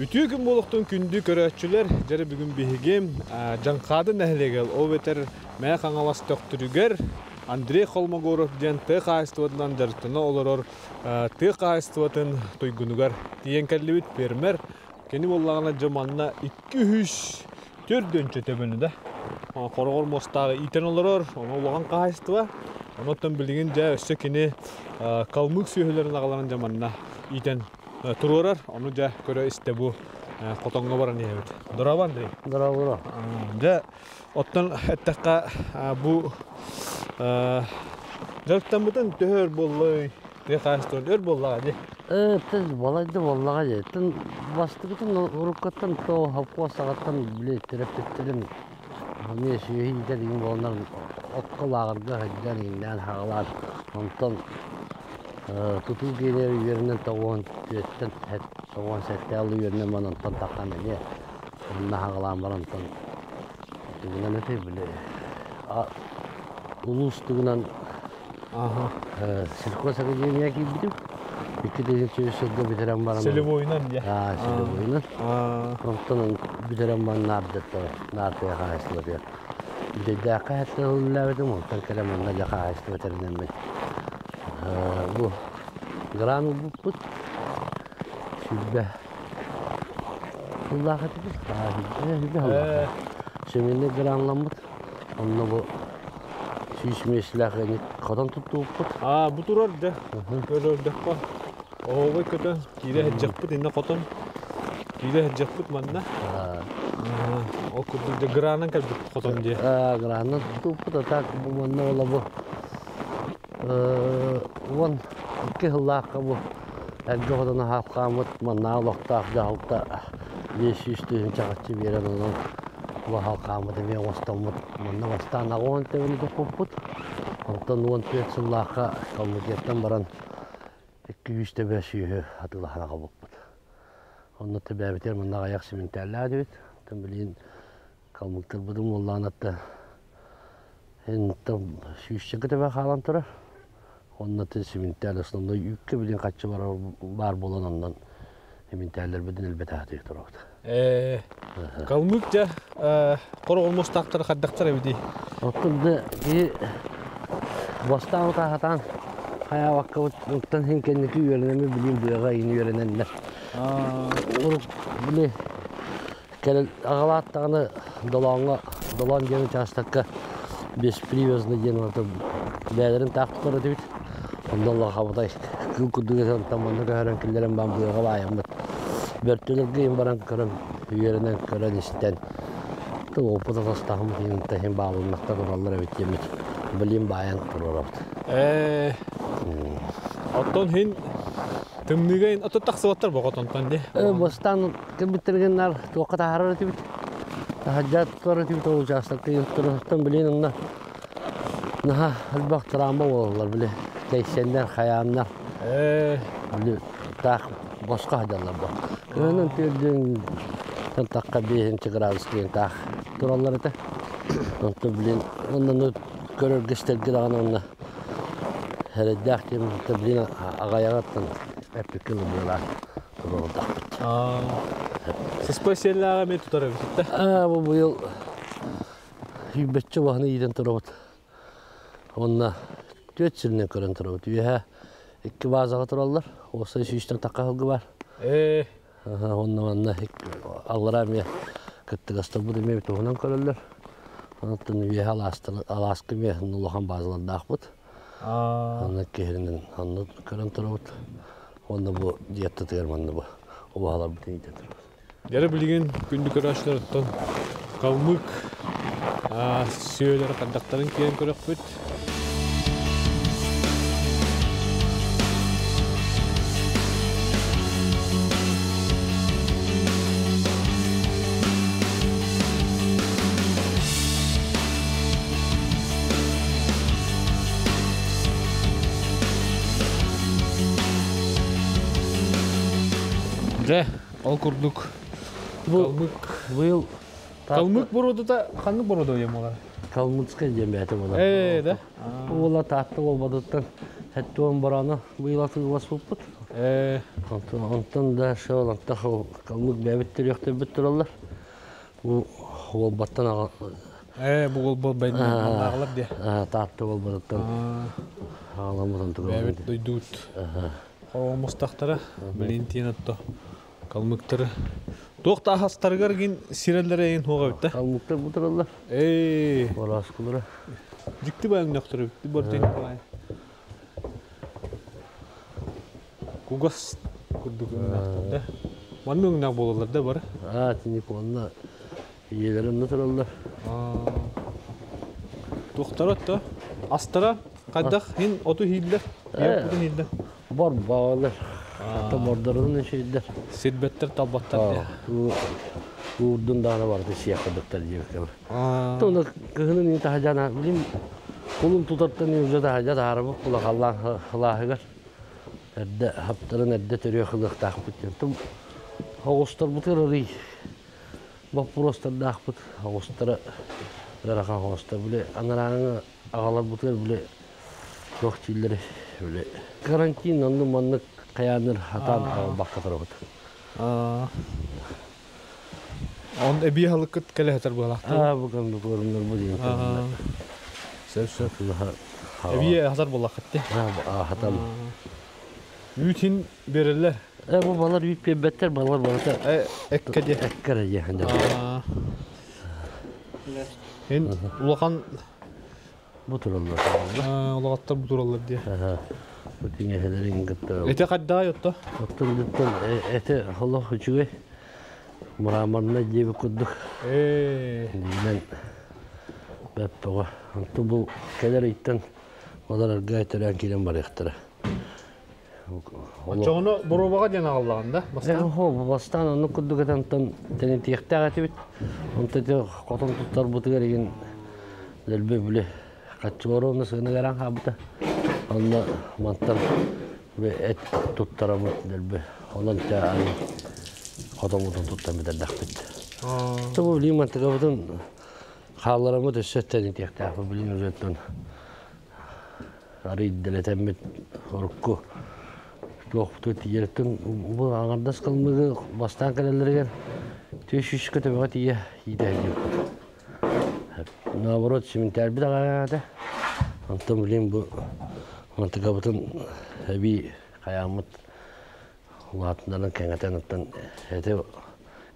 Үтүө күн буолуохтун күндү көрөөччүлэр, дьэрэ бүгүн биһиги Дьаҥхаады нэһилиэгэр, ол эбэтэр Мэҥэ Хаҥалас Төхтүрүгэр Андрей Холмогоров диэн тыа хаһаайыстыбатынан дьарыктана олорор тыа хаһаайыстыбатын туйгунугар тиийэн кэллибит фермер. Кини буоллаҕына дьэ манна 200 төрдүөнчэ төбөнү да хороҕор муостааҕы иитэн олорор, ону улахан хаһаайыстыба. Онон билигин дьэ өссө кини калмык сүөһүлэрин аҕаларын дьэ манна иитэн туруорар. Ону дьэ көрө-истэ бу хотоҥҥо баран иһэбит. Дорообо, Андрей. Дорообо. Дьэ, оттон эттэххэ бу дьарыктаммытын төһө өр буоллай? Тыа хаһаайыстыбатын өр буоллаҕа дии. Тын балайда буоллаҕа дии. Тын бастакытын уруккаттан то хопкуос саҕаттан били төрөппүттэрим эмиэ сүөһү иитэр иҥ буоланнар окко лааҕырга сылдьан иҥнээн хаҕалаан онтон тутуу киинигэр үөрэнэн тоҕуон түөттэн тоҕуон сэттэ алыы үөрэнэн баран онтон таххан эмиэ онно хаҕалаан баран онтон тугунан этэй били улуус тугунан сельхозакадемия киирбитим 2003 сылга бүтэрэн баран Целевойунан дьэ. Целевойунан. Онтон бүтэрэн баран наардаттара наартыйа хаһаайыстыбатыгар Бүтэйдээххэ хэттэ үлэлээбитим, онтон кэлэн манна дьэ хаһаайыстыба тэринэммин бу гран ылбыппыт 20 сыллаах этибит, 20 сыллаах. Семейный гранламмыт, онно бу 100 миэстэлээх хотон туттубуппут. Аа, бу турар дьэ, көрөрдөххө Оһуобай көтөн киирэ сылдьыахпыт иннэ хотон киирэ сылдьыахпыт манна. Ол курдук дьэ гранан кэлбит хотон диэ. Гранан туппут, а так бу манна ола бу 12 сыллаахха бу эргэ хотону хаалхааммыт маннааҕы олохтоох дьаһалта 500 тыһыынча харчы биэрэн онон бу халхааммыт эмиэ оҥостоммут манна бастаан 80 төбөнү туппуппут. Онтон 14 сыллаахха Калмыкияттан баран 200 төбө сүөһү атыылаһан аҕалбыппыт. Онно төбөөбүтүгэр манна аҕыйах симинтээллээх этибит. Оттон билигин калмыктарбытын уоллаан атта сүүсчэкэ төбө хаалан турар. Онно симинтээл основной үүккэ билигин хаччы барар баар буолан оннон симинтээллэрбитин элбэтэ турабыт. Калмык дьэ хороҕор муостаахтары хайдахтар эбитий? Оттон да киһи бастаан утаахатаан хайаабаккабыт оттон иһин кэнники үөрэнэммит билим быаҕа иһин үөрэнэннэр. Урут били кэлэн аҕалааттаҕына Долооҥҥо Долоон диэн учаастакка беспривязно диэн бэйэлэрин таах тутар этибит. Онно улахабытай кыыл курдук этэн манна көһөрөн киллэрэн баран быаҕа баайаммыт. Бөртөлөргө иһин баран көрөн, үөрэнэн көрөн истэн опыт атастаһыммыт иһин иһин баалыннахта тураллар эбит диэммит билим баайан туруорабыт. Оттон иһин тымныыга иһин ото тахсыбаттар боҕот онтон дии. Бастаан кэлбиттэригин туохха таһаарар этибит. Таһырдьа турар этибит ол учаастакка туруттан билин онно наһаа элбэх травма буолаллар били тэйсэннэр хайааннар били таах босхо сылдьаллар бу кыһынын түөрдүн тахха биэһинчи градус диэн таах тураллар этэ онтон билин онно көрөргө истэргэ даҕаны онно эрэйдээх диэн билин аҕайаҕыттан эппиккэ ылымыалаах туруордахпыт. Сыспай сиэллээҕи эмиэ тутар эбит да? Бу быйыл сүүрбэччэ убаһаны иитэн турабыт. Уонна түөрт сиринэн көрөн турабыт. Үөһэ икки баазаҕа тураллар. Уопсай сүүстэн тахха сылгы баар. Уонна манна аллараа эмиэ кыттыгастарбыт эмиэ туһунан көрөллөр. Онтон үөһэ алааска эмиэ улахан баазалардаахпыт. Онно киһиринэн онно көрөн турабыт. Уонна бу дьиэттэтигэр манна бу убаһаларбытын иитэ турабыт. Дьэ билигин күндү көрөөччүлэр калмык сүөлэр хардахтарын киэн көрөхпүт. Дьэ, ол курдук Бу быйыл Калмык боруодата ханнык боруода уйан буолар? Калмыцкай диэн бэйэтэ буолар. Ээ, да? Уола Таатта буолбатыттан 70 борону быйыл атыыласпыппыт. Онтон да шол онтон калмык бэбит төрүөхтөрбүт тураллар. Бу уолбаттан аҕа Бу уолба байнааҕылар диэ. Таатта уолбатыттан аҕаламмытын тураллар. Бэбит дойдуут. Хоромустахтара билин тиэн отто калмыктары. Туох та ахастарыгар гин сирэллere эйин хуга битте. Калмыктар бу тураллар. Бораскулара. Дикти байың нөктөрү битти бортин бай. Кугас курдук өҥнөөхтөр да. Манны өҥнөөх буолаллар да бары. Аа, тини онно ийэлэрин тураллар. Туохтара отто? Астара хайдах хин оту хииллер? Оту хииллер. Бор бағалар. Хатта бордорун işейдер. Сирбеттер талбаттар. Уурдун даана барды сияқыдықтар диэбиккэ. Тонна кыһынын ин тахажана билим кулун тутартан уже тахажа таарбы кулахаллаан хылааһыгар. Эрдэ хаптарын эрдэ төрүө хылыахтаахпыт диэн. Тум оҕустар бутырарый боппуруостардаахпыт оҕустара ыарахан оҕустар били анарааҥы аҕалар бутыр били туох дииллэри били карантин онну маннык хайааныр хатаан аҕалбакка турабыт. Он эбии халыккыт кэлэ хатар буолаахтар. Аа бу кэм бу бу диэн. Сөп сөп. Эбии хатар буоллаххыт те. Аа хатам. Үүтин береллер. Бу балар үүт биэрбэттэр, балар барыта Экке де. Эккere диэхэнде. Эн улахан Бу тураллар. Улааттар бу тураллар дии. Бу тиҥэһэлэрин кытта. Эти хайдаа йотто? Оттон диттен эти холох үчүгэй. Мраморна диэби курдук. Диинэн бэппэҕэ. Онтон бу кэлэр ыйтан олар арга төрөөн киирэн барыахтара. Очоҕуну боруобаҕа диэн аҕаллаҕын да? Бастаан? Хо, бастаан оннук курдук этантан тэнитиэхтээх этибит. Онто ити хотон туттарбытыгар игин дэлби били хаччылары сыыныгаран хаабыта. Онно мантан эт туттарамыт дэлби. Онон те аны хотомутун туттан битэрдэхпит. Тобу билим мантыгабытын хаалларамыт өссө тэнитиэхтээх билим үзөттөн арыйдэлэтэммит орукку туохпуту тиереттен бу аңардас кылмыгы бастаан кэлэллэригэр түс көтөбөҕө тиийэ иитээдиэппит. Наоборот, симинтээрбит аҕаата. Онтон билим бу мантыгабытын эби хаyaаммыт улаатыннаран кэҥэтэн оттон эти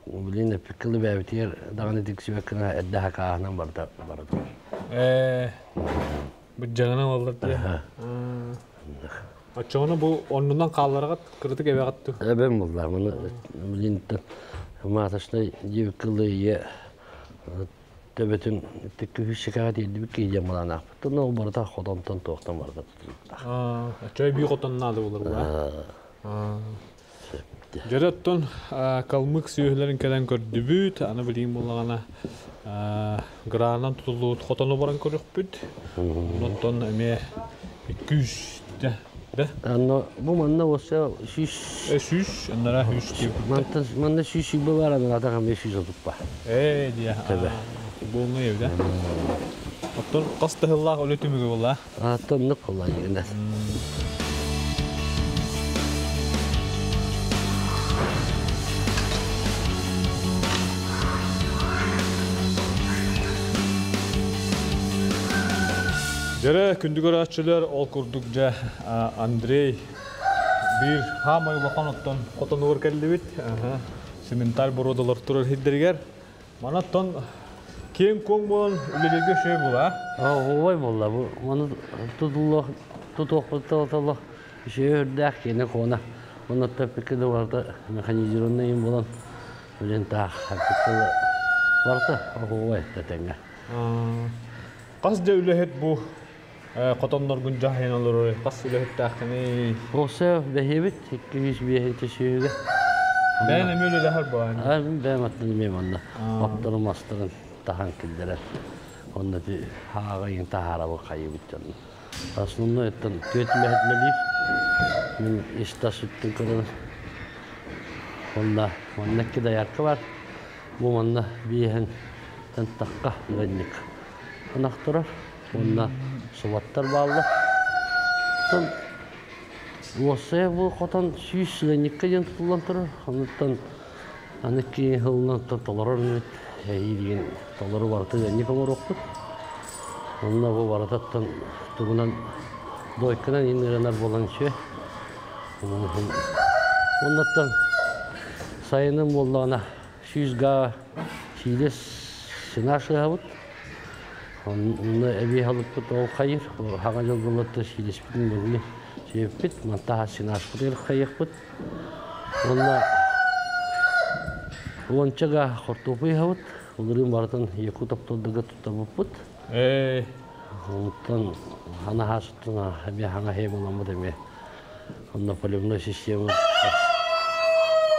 билин эппиккылы бээбитигэр даҕаны тиксибэккина эрдэ хакааһынан барда барда. Быдьаҕынан оллар дии. Оччоҕуна бу оннунан хаалларагат кырытык эбэҕэтту. Эбэм буллар маны билинтен маташнай диэбиккылы ийэ төбөтүн тиккүһү тиэрдибит киһи маланаахпыт. Ол барыта хотонтон туохтан барыта тутулуктаах. Оччой бии хотон наада болар була. Дьөрөттон калмык сүйүһлэрин кэлэн көрдүбүт, аны билиин буллаҕына гранан тутуллубут хотону баран көрүхпүт. Онтон эмиэ 200 да? Анно бу манна болса 100 100, аннара 100 дип. Мантан манна 100 юбы бар, анна ата кам 500 отуппа. Дия. Төбө. Болну евде. Оттон кас тыһыллаах өлө түмүгү була. Аттон нык болла дигенде. Дьэрэ күндү көрөөччүлэр ол курдук дьэ Андрей биир хаамай улахан оттон хотонугар кэллибит. Цементаль боруодалар турар хиддэригэр. Манаттан киэҥ куоҥ буолан үлэлииргэ үчүгэй буолла. Ой буолла бу маны тутуллуох тутуохпут үчүгэй үрдээх киэнэ куона. Онно тэппикки да барыта механизированный им буолан үлэн таах барыта оһуой тэтэҥҥэ. Хас да үлэһит бу хотонноргун дьаһайан олорор хас үлэһиттээххиний? Осе бэһиэбит 205 сүүгэ. Бэйэн эмиэ үлэлэһэр буолан. Аа бэйэм аттан эмиэ манна отторун мастарын таһан киллэрэр. Онно ти хааҕайын таһаарабы хайыбыт дьон. Основной оттон түөрт үлэһит үлэлиир. Мин ис-тас үттүн көрөбүн. Онно манна икки доярка бар. Бу манна биэһэн тахха ыанньык ынах турар. Онно субаттар бааллар. Оттон Уоссайа бу хотон 100 сыанньыкка диэн тутуллан турар. Онуттан аны киин сылынан толорор инибит. Эһиилигин толору барыта ыанньык оҥоруохпут. Онно бу барытаттан тугунан дойканан иҥэрэнэр буолан үчүгэй. Оннуттан сайынын буоллаҕына 100 га сиилэс сенаж ыһабыт. Онно эбии аһылыкпыт ол хайыр. Хаҥа дьылгыларта сиилэспитин быһыы сиэппит. Мантаха сенажпытыгар хайыахпыт. Уонна 10-ча га хортуоппуй ыһабыт. Былырыын барытын Якутоптторга туттарбыппыт. Онтон ханаһаасыттан эмиэ хаҥа буоламмыт эмиэ. Онно поливной система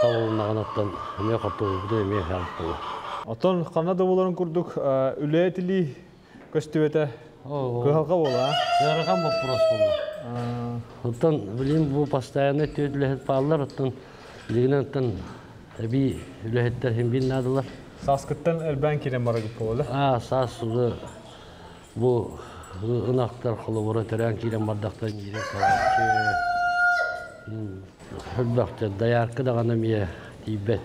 табылыннаҕына эмиэ хортуоппуйбутун эмиэ ыһабыт. Оттон ханна да буоларын курдук үлэ көстүбэтэ кыһалҕа буола. Ыарахан вопрос буолла. Оттон билин бу постоянно түөрт үлэһит бааллар, оттон билигин оттон эбии үлэһиттэр хин бин наадалар. Сааскыттан элбээн киирэн барагыт буола. А, саас уже бу ынахтар холобура төрөөн киирэн бардахтан киирэн карааччы элбэхтэр доярка даҕаны эмиэ тиийбэт.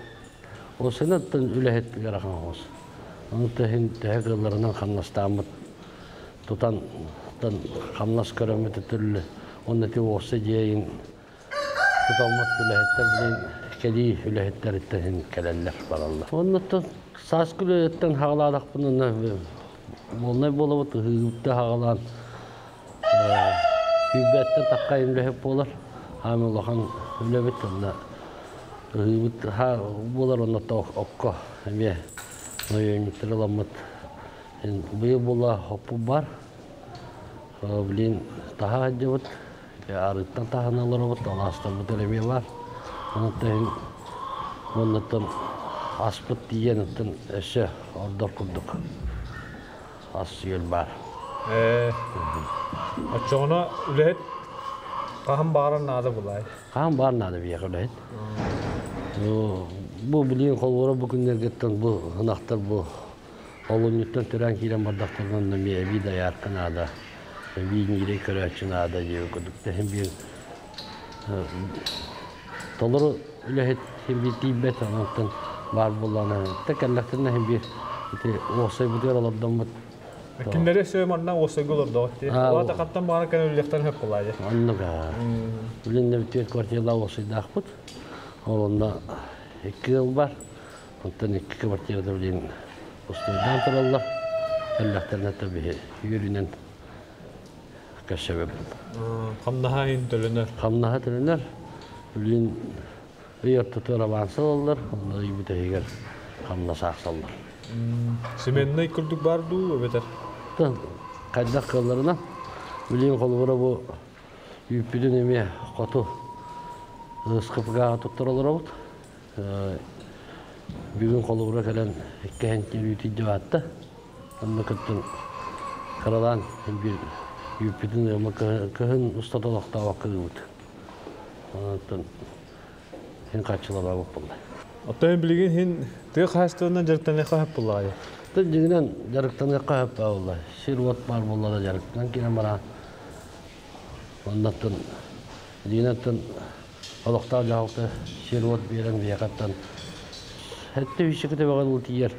Осынаттан үлэһит ыарахан оҕус. Ону тэһин төһө кыалларынан хамнастааммыт тутан хамнас көрөммүт өтүрлү. Онно ти уопса дьиэйин тутаммыт үлэһиттэр билин кэлии үлэһиттэриттэн кэлэллэр бараллар. Оннуттан сааскы үлэһиттэн хаҕалаадахпын онно буолнай буолабыт ыһыыбытта хаҕалаан күүрбэттэн тахха үлэһит буолар. Хаамы улахан үлэбит онно ыһыыбыт буолар онно окко эмиэ нойонньуктары ыламмыт. Быйыл буола хоппут бар. Блин, таһа сылдьыбыт, арыттан таһынан олоробут, алаастарбыт эмиэ бар. Онон оннуттан аспыт тиийэн оттон өссө ордор курдук ас үөл баар. Оччоҕуна үлэһит хаһан баҕарар наада булай. Хаһан баар наада биһиэхэ үлэһит. Бу билигин холобура бу күннэргиттэн бу ынахтар бу олунньуттан төрөөн киирэн бардахтарына эмиэ эбии доярка наада, эбии ньиирэй көрөөччү наада диэбит курдук. Тэһин биир толору үлэһит син биир тиийбэт, онтон баар буоллаҕына кэллэхтэринэ син биир ити уопсайбытыгар олордоммут. Кинилэри өссө манна уопсайга олордоҕут дии. Улаата хаттан баҕар кэлэн үллэхтэрин хөп булаайы. Оннук. Билин түөрт квартиралаах уопсайдаахпыт. Ол онно икки ыал бар. Онтон икки квартирада билин пустойдаан тураллар. Кэллэхтэринэ биһи үөрүүнэн көрсөбүт. Хамнаһа иһин төлөнөр. Хамнаһа төлөнөр. Билин ый ортотугар аванс ылаллар, онно ый бүтэһигэр хамнас аахсаллар. Сменный курдук бар дуу эбэтэр? Хайдах кыалларынан. Билин холобура бу үүппүтүн эмиэ хоту СКПГ туттар олоробут. Бүгүн холобура кэлэн икки үүтүйдэ баатта. Онно кыттын кыралаан биир үүппүтүн ыама кыһын устата олохтообокко ыыбыт. Онтон хин хаччылабаабыт буолла. Оттон билигин хин тыа хаһаайыстыбанан дьарыктаныахха сөп буоллаҕа. Тын дьиҥинэн дьарыктаныахха сөп буолла. Сир уот баар буолла да дьарыктанан киирэн баран. Оннуттан дьиҥинэн олохтоох дьаһалта сир уот биэрэн биһиэхэттэн хэттэ үсүкүтэ бөҕөн ыл тиийэр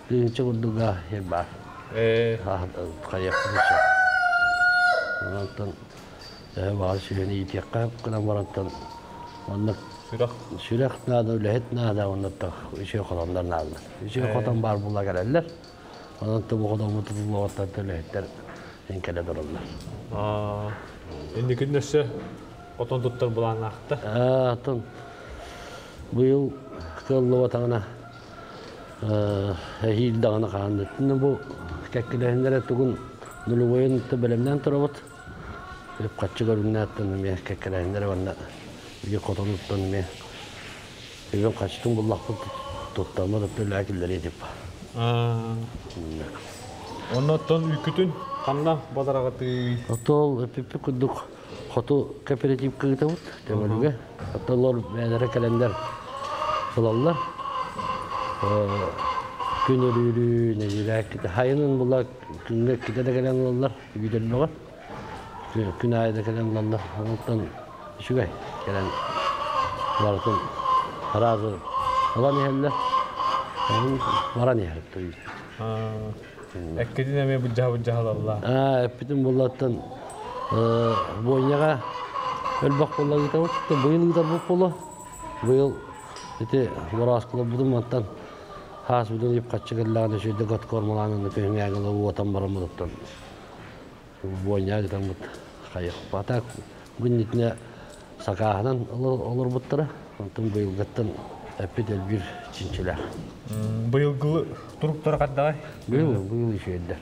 тыһыынча курдуга сир баар. Хайыахпыт сөп. Онтон баҕар сүөһүнү иитиэххэ гынан барантан онно сүрэх сүрэх наада, үлэһит наада, оннуттан үчүгэй хотоннор наадалар. Үчүгэй хотон баар буолла кэлэллэр. Онон бу хотоммут тутуллуоҕуттан үлэһиттэр кэлэ тураллар. Инникин өссө хотон туттар былааннаахта. Атын быйыл кыаллыбатаҕына эһиил даҕаны хаанныттын бу кэккилэһиннэрэ тугун нулевойун бэлэмнээн турабыт. Үп-харчы көрүҥнээттэн эмиэ кэккэлэһиннэрэ уонна биир хотонуттан эмиэ үбүн харчытын буллахпыт туттарма да төлөө киллэриэ типа. Оннуттан үүккүтүн ханна батараҕытый? Отол пиппи курдук хоту кооператив кыытабыт Төҥүлүгэ. Отолор бэйэлэрэ кэлэннэр ылаллар. Күн өрүүрүү, нэдиэлэ хайынын була күҥҥэ иккитэ да кэлэн ылаллар, үүтэллэҕэ. Күн аайы да кэлэн ылаллар. Онтон Үчүгэй кэлэн барытын сразу ылан иһэллэр. Баран иһэр Эккитин эмиэ былдьаһа-былдьаһалалла. Эппитин буллаттан буонньаҕа өлбөх буолла ыытабыт. Быйыл ыытарбыт буолуо. Быйыл ити борооскуларбытын мантан хаас бүтүн үп-харчы кэллэҕинэ үчүгэйдик откормалаан күһүҥҥээҥи уотан бараммытыттан буонньаҕа ыытаммыт хайыхпата. Бу иннитинэ сакааһынан олорбуттара. Онтон быйылгыттан эппит элбиир чинчилээх. Быйылгы туруктара хайдаҕай? Быйыл быйыл үчүгэйдэр.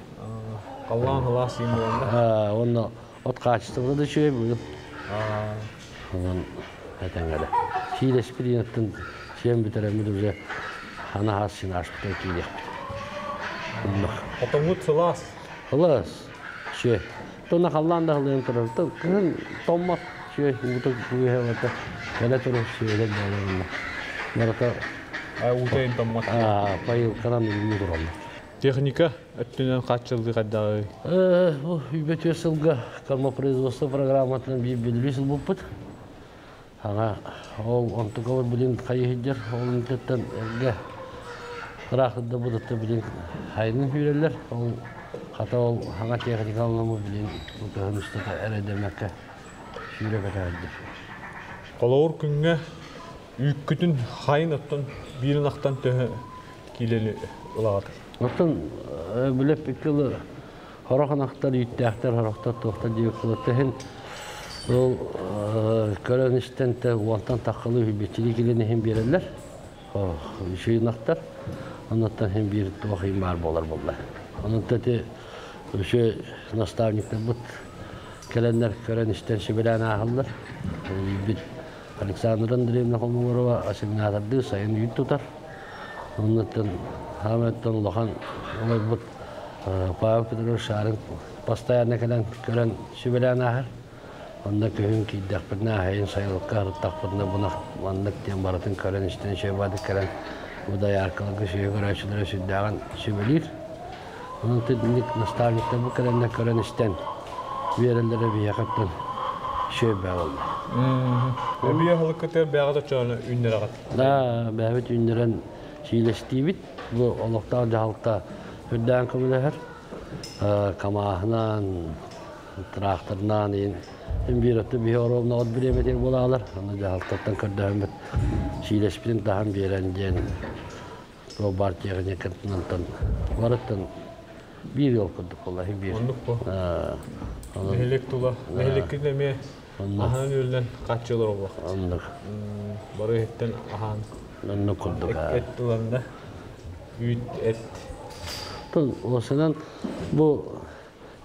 Халлаан сылаас сиин буоланда. Уонна от хаачыстыбата да үчүгэй быйыл. Онон этэҥҥэ Сиилэспит иинэттэн сиэн бүтэрэммит уже анаһаас син ааспыта киириэхпит. Хотоҥҥут сылаас. Сылаас. Үчүгэй. Тонна халлаан да халыйан турар. Кыһын томмот үчүгэй уута күүһэ барыта кэлэ турар сүөдэр буолар Барыта уута томмот. Поилканан уу тураллар. Техника өттүнэн хааччыллыы хайдаҕый? Бу үбэ сылга кормопроизводство программатынан биир бүлүү сыл буппут. Ага, ол онтукабыт билин хайыһыдьар, ол интеттен эргэ ыраахтыда будутта билин хайынын сүүрэллэр. Ол хата ол хаҥа техникаланамы билин кыһын устата эрэдэмэккэ сүүрэ көтөһөллөр. Холобур күҥҥэ үүккүтүн хайын оттон биирин ахтан төһө киилэни ылаҕат? Оттон билеп иккилы хорох ынахтар үүттээхтэр, хорохтор туохтар диэбит кылаттаһын ол көрөн истэн те уонтан таххалы үбүччили килин иһин биэрэллэр. Үчүгэй ынахтар. Оннуттан иһин биир туох иһин баар буолар буолла. Онон ити үчүгэй наставниктарбыт кэлэннэр көрөн истэн сүбэлээн ааһаллар. Бит Александра Андреевна Холмогорова ассигнатордыы сайын үүт тутар. Оннуттан хаамыттан улахан олойбут Павел Петрович Шарин постоянно кэлэн көрөн сүбэлээн ааһар. Онно күһүн киирдэхпитинэ аһайын сайылыкка арыттахпытына бунах маннык диэн барытын көрөн истэн сүбэбадык кэлэн бу дояркаларга сүөһү көрөөччүлэрэ сүрдээҕин сүбэлиир. Онон итинник наставниктар бу кэлэннэр көрөн истэн биэрэллэрэ биһиэхэттэн сүөбэ буолла. Эбии аһылыккытыгар бэйэҕит оччоҕуна үүннэрэҕит? Да, бэйэбит үүннэрэн сиилэстиибит. Бу олохтоох дьаһалта үрдээн көмөлөһөр. Камааһынан, тыраахтарынан иин биир өттө биһи оруобуна от бириэмэтигэр буолаалар. Аны дьаһалтаттан көрдөһөммүт сиилэспитин таһан биэрэн диэн туох баар тиэхиньикэтинантан барыттан биир ыал курдук буолла биир. Оннук бу. Нэһилиэк тула. Нэһилиэккитин эмиэ аһаан үөллэн хааччылар олох. Оннук. Бары иһиттэн аһаан. Оннук курдук. Эт ылан да. Үүт, эт. Тыл осынан бу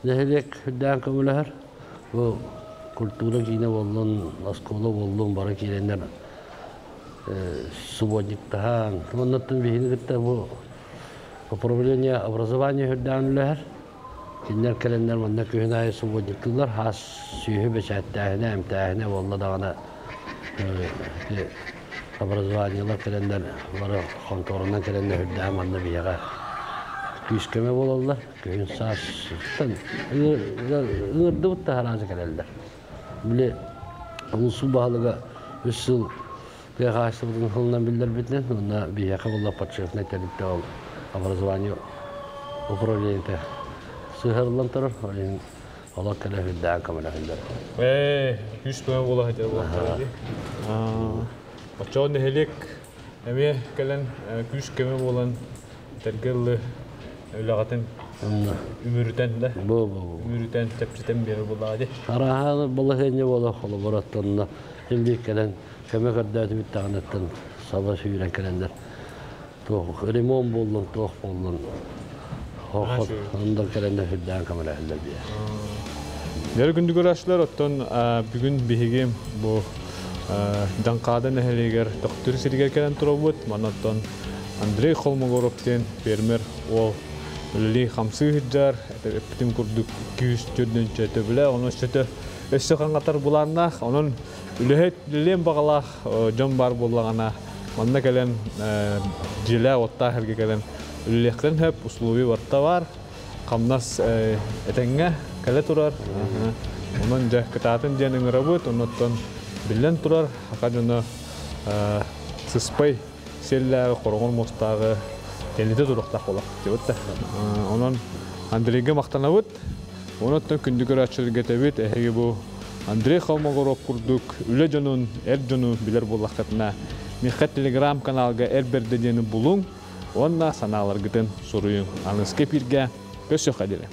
нэһилиэк үрдээн көмөлөһөр. Бу культура киинэ буоллун, оскуола буоллун бары киирэннэр субботниктаһан, оннуттан биһини кытта бу управление образования үрдээн үлэһэр. Кинилэр кэлэннэр манна күһүн аайы субботниктыыллар, хаас сүөһү бэчээттээһинэ, эмтээһинэ буолла даҕаны образованиелар кэлэннэр бары хонтуоранан кэлэннэр үрдээн манна биһиэхэ күүс-көмө буолаллар. Күһүн саас ыҥырдыбыт да араазы кэлэллэр. Били улуус баһылыга үс сыл тыа хаһаайыстыбатын сылынан биллэрбитинэн уонна биһиэхэ буолла подшефнай тэрилтэ ол образование управлениета сыһарыллан турар. Ол иһин олор кэлэ үрдээн көмөлөһөллөр. Ээ, күүс-көмө буола сылдьар буоллахтара дии. Оччоҕо нэһилиэк эмиэ кэлэн күүс-көмө буолан этэргэ дылы үлэҕитин үмүрүтэн да үмүрүтэн чэпчэтэн биэрэр буоллаҕа дии. Арааһа балаһыанньа буола холобур оттонно син биир кэлэн көмө көрдөөтүбүт даҕаныттан саба сүүрэн кэлэннэр туох ремонт буоллун туох буоллун онно кэлэннэр үрдээн көмөлөһөллөр биэ. Дьэ күндү көрөөччүлэр, оттон бүгүн биһиги бу Дьаҥхаада нэһилиэгэр Төхтүр сиригэр кэлэн турабыт. Манна оттон Андрей Холмогоров диэн фермер уол үлэлии-хамсыы сылдьар. Эппитим курдук 204 төбүлэ, онон өссө өссө хаҥатар былааннаах. Онон үлэһит үлэлиэн баҕалаах дьон баар буоллаҕына, манна кэлэн дьиэлээх оттаах эргэ кэлэн үлэлиэхтэрин сөп, условия барыта баар. Хамнас этэҥҥэ кэлэ турар. Онон дьэ кытаатын диэн ыҥырабыт. Оннуттан Биллэн турар, саха дьоно сыспай сиэллээҕи, хороҕор муостааҕы тэнитэ туруохтаах буолар. Онон Андрейга махтанабыт. Онон күндү көрөөччүлэргэ этэбит, эһиги бу Андрей Холмогоров курдук үлэ дьонун, эр дьону билэр буоллаххытына, миэхэ телеграм-каналга Эр Бэрдэ диэни булуҥ уонна санааларгытын суруйуҥ. Аныгыскы эпииргэ көрсүөххэ диэри.